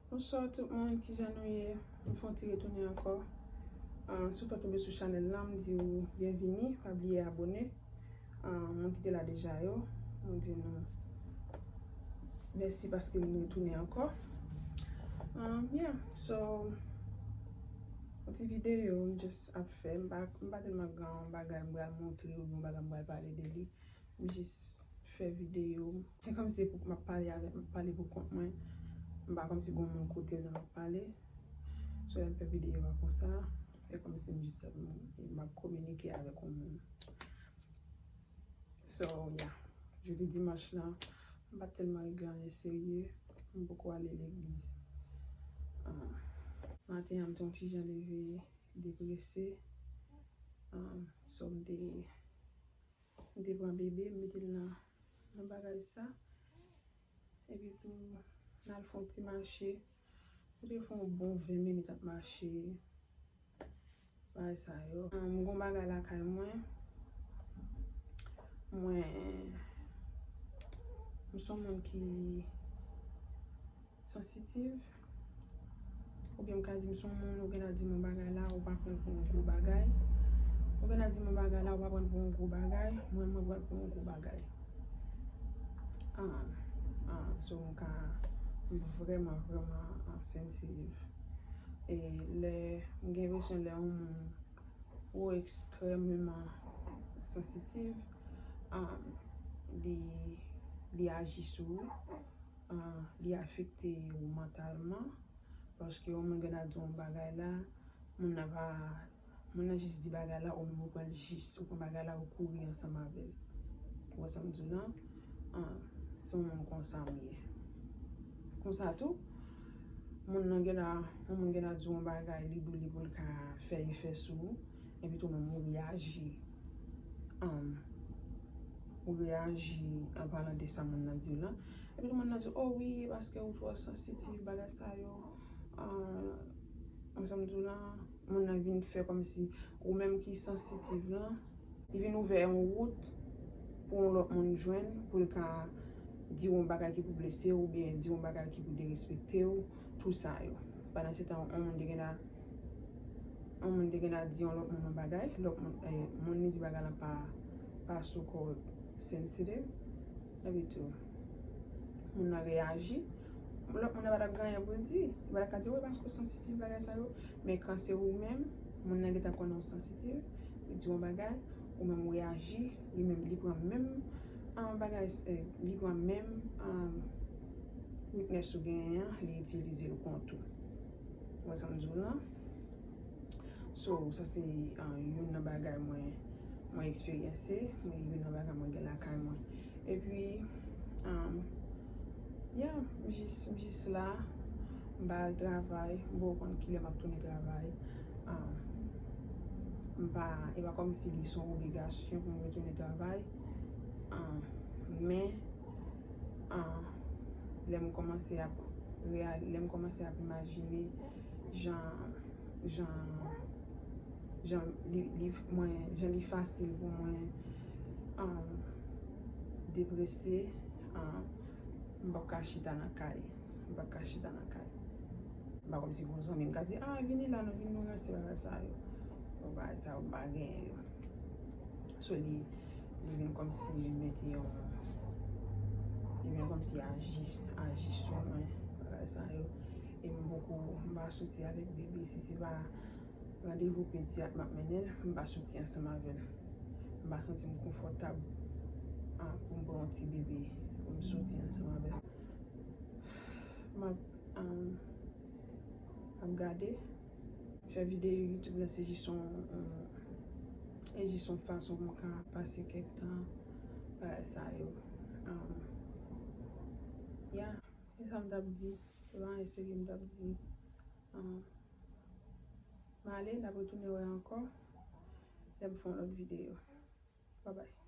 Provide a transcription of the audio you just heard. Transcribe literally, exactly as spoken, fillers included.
Bonswa tout moun, kijan nou ye? M fè yon ti retounen ankò. Ah, si w fèk tonbe sou chanèl la, m di w byenvini, pa bliye abone. Ah, moun ki te la deja yo, m di nou mèsi paske nou retounen ankò. Ah, yeah, so, yon ti videyo m just ap fè, m pa, m pa tèlman gen yon bagay m pral montre oubyen yon bagay m pral pale de li. M jis fè videyo. Se kòmsi pou m ap pale avèk, m ap pale pou kont mwen. M pa kòmsi gon moun kote m nan m ap pale. So, lè m fè videyo a konsa, se kòmsi m jis ap, m ap kominike avèk yon moun. So, yeah. Jodi dimanch la, m pa t tèlman regle anyen serye. M poko ale legliz. Ah, maten an, m te yon ti jan leve deprese. Ah, so, m te M te pran bebe, m mete l nan, nan bagay sa. Epi tou, m al fè yon ti mache. M te fè yon bon ven minit ap mache. Bagay sa yo. Ah, m gon bagay lakay mwen. Mwen, m se yon moun ki sansitiv. Oubyen m ka di m se yon moun, ou gen dwa di m yon bagay la, ou pa pran l pou yon gwo bagay. Ou gen dwa di m yon bagay la, ou pa pran l pou yon gwo bagay. Mwen, mwen pran l pou yon gwo bagay. Ah, ah, so m ka, m vrèman, vrèman, ah, sensitive. E lè, m gen enpresyon lè yon moun ou ekstrèmeman sansitiv, ah, li, li aji sou ou. Ah, li afekte ou mantalman, paske yon moun gen dwa di yon bagay la, moun nan pa, moun nan jis di bagay la, ou menm ou pran l jis, ou pran bagay la, ou kouri ansanm avè l. Ou wè sa m di w lan? Ah, se yon moun konsa m ye. Konsa tou, moun nan gen dwa, yon moun gen dwa di yon bagay, li dou li pou l ka fè efè sou ou, epi tou menm ou reyaji. Um, ou reyaji an palan de sa moun nan di w lan. Epi tou moun nan di, "Oh wi, paske ou twò sansitiv, bagay sa yo." Ah, ou sa m di w lan, moun nan vin fè kòmsi ou menm ki sansitiv lan, li vin ouvè yon wout pou yon lòt moun jwenn, pou l ka di w yon bagay ki pou blese w, oubyen di w yon bagay ki pou derespekte w, tou sa yo. Pandan se tan, yon moun te gen dwa, yon moun te gen dwa di yon lòt moun yon bagay, lòt moun, eh, moun li di bagay lan pa, pa sou kò sensitive. Epi tou, moun nan reyaji. Lòt moun nan pa t ap gen anyen pou l di. Li pa t ap ka di, "Wi, paske w sansitiv bagay sa yo." Men kan se ou menm, moun nan gentan konnen w sansitiv, li di w yon bagay, ou menm ou reyaji, li menm, li pran menm, ah, bagay, eh, li pran menm, ah, weakness ou genyen an, li itilize l kont ou. Ou wè sa m di w lan? So, sa se, ah, youn nan bagay mwen, mwen eksperyanse, men youn nan bagay mwen gen lakay mwen. Epi, um, yeah, m jis, m jis la, m pa al travay, m poko konn kilè m ap tounen travay. Um, m pa, e pa kòmsi li se yon obligasyon pou m retounen travay. Um, men, um, lè m kòmanse ap real-, lè m kòmanse ap imajine jan, jan, jan li, li, mwen, jan li fasil pou mwen, um, deprese, um, m p ap ka chita nan kay. M p ap ka chita nan kay. M pa kòmsi gon zanmi m ka di, "Ah, vini la, nou vin nou ranse bagay sa yo." Bon, bagay sa yo, m pa genyen yo. So, li, li vin kòmsi li mete yon, li vin kòmsi aji, aji sou mwen, bagay sa yo. E m poko, m pa soti avèk bebe, si se pa randevou pedyat m ap mennen l, m pa soti ansanm avè l. M pa santi m konfòtab, ah, pou m pran yon ti bebe, pou m soti ansanm avè l. M ap, ah, ap gade. Fè videyo YouTube la, se jis yon, yon, e jis yon fason pou m ka pase kèk tan, bagay sa yo. Um, yeah, se sa m t ap di. Se pa anyen serye m t ap di. Um, m ale, n ap retounen wè ankò lè m fè yon lòt videyo. Babay.